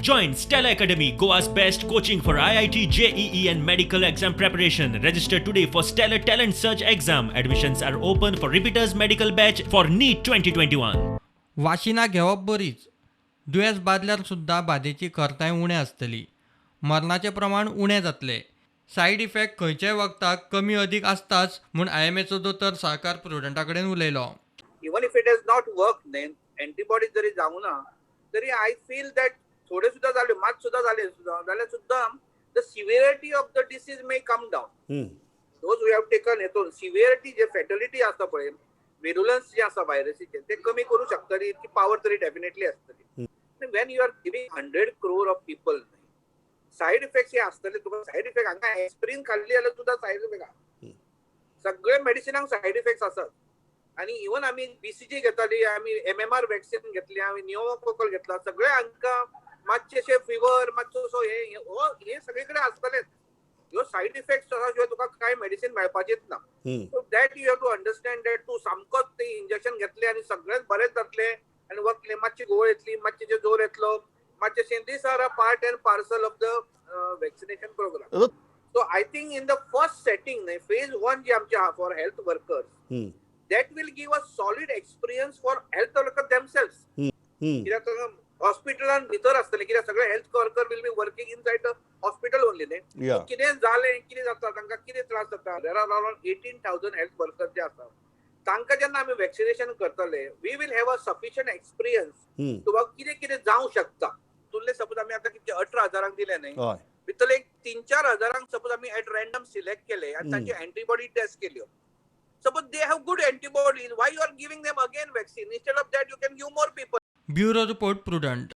Join Stella Academy, Goa's best coaching for IIT, JEE, and medical exam preparation. Register today for Stellar Talent Search exam. Admissions are open for repeaters medical batch for NEET 2021. वाशिनां घेवप बरीच. दुयेंस बादल्यार सुद्दां बादेची खरताय उणें आसतली, मरणाचें प्रमाण उणें जातलें. Side effect खंयच्याय वखदाक कमी अदीक आसताच म्हूण आयएमएचो दोतोर सहकार प्रुडंटा कडेन उलयलो. Even if it has not work न्ही, एंटीबॉडीज जरी जावना तरी I feel that थोडे सुद्दां जाले, मात सुद्दां जाले सुद्दां जाल्यार सुद्दां the severity of the disease may come down. Those we have taken हेतून सिवियरिटी जे फेटलिटी आसा पळय, विरुलन्स जे आसा व्हायरसीचे, ते कमी करू शकतली इतकी पावर तरी डेफिनेटली आसतली. When you are giving 100 crore of people, side effects हे आसतले. तुका सायड इफेक्ट हांगा एस्प्रीन खाल्ली जाल्यार सुद्दां सायड इफेक्ट आहा. सगळे मेडिसिनांक सायड इफेक्ट्स आसात. आणि इवन आमी बीसीजी घेताली, आमी एमएमआर वॅक्सिन घेतली, आमी निओकोकल घेतला, सगळे हांकां मातशेशे फिवर, मातसो असो हे हे सगळे कडेन आसतलेच. ह्यो सायड इफेक्ट्स शिवाय तुका कांय मेडिसिन मेळपाचेच ना. So that you have to understand that तूं सामकोच ते इंजेक्शन घेतले आनी सगळेच बरेच जातले आनी वतले. मातशी घुंवळ येतली, मातशें जोर येतलो, मातशें, these are a part and parcel of the vaccination program. So I think in the first setting न्ही, फेज वन जी आमची आहा for health workers, that will give a solid experience for health worker themselves. कित्याक हॉस्पिटलान भितर आसतले, कित्याक सगळे health worker will be working inside the hospital only न्ही. कितें जालें, कितें जाता, तांकां कितें त्रास जाता. There are around 18,000 health worker जे आसा, तांकां जेन्ना आमी वॅक्सिनेशन करतले, we will have a sufficient experience किंवा कितें कितें जावं शकता. तुल्ले सपोज आमी आतां कितके 18 हजारांक दिले न्ही, भितरले एक 3-4 हजारांक सपोज आमी एट रॅन्डम सिलेक्ट केले आनी तांचे एंटीबॉडी टेस्ट केल्यो, suppose they have good antibodies, why you are giving them again vaccine? Instead of that, you can give more people. Bureau report, Prudent.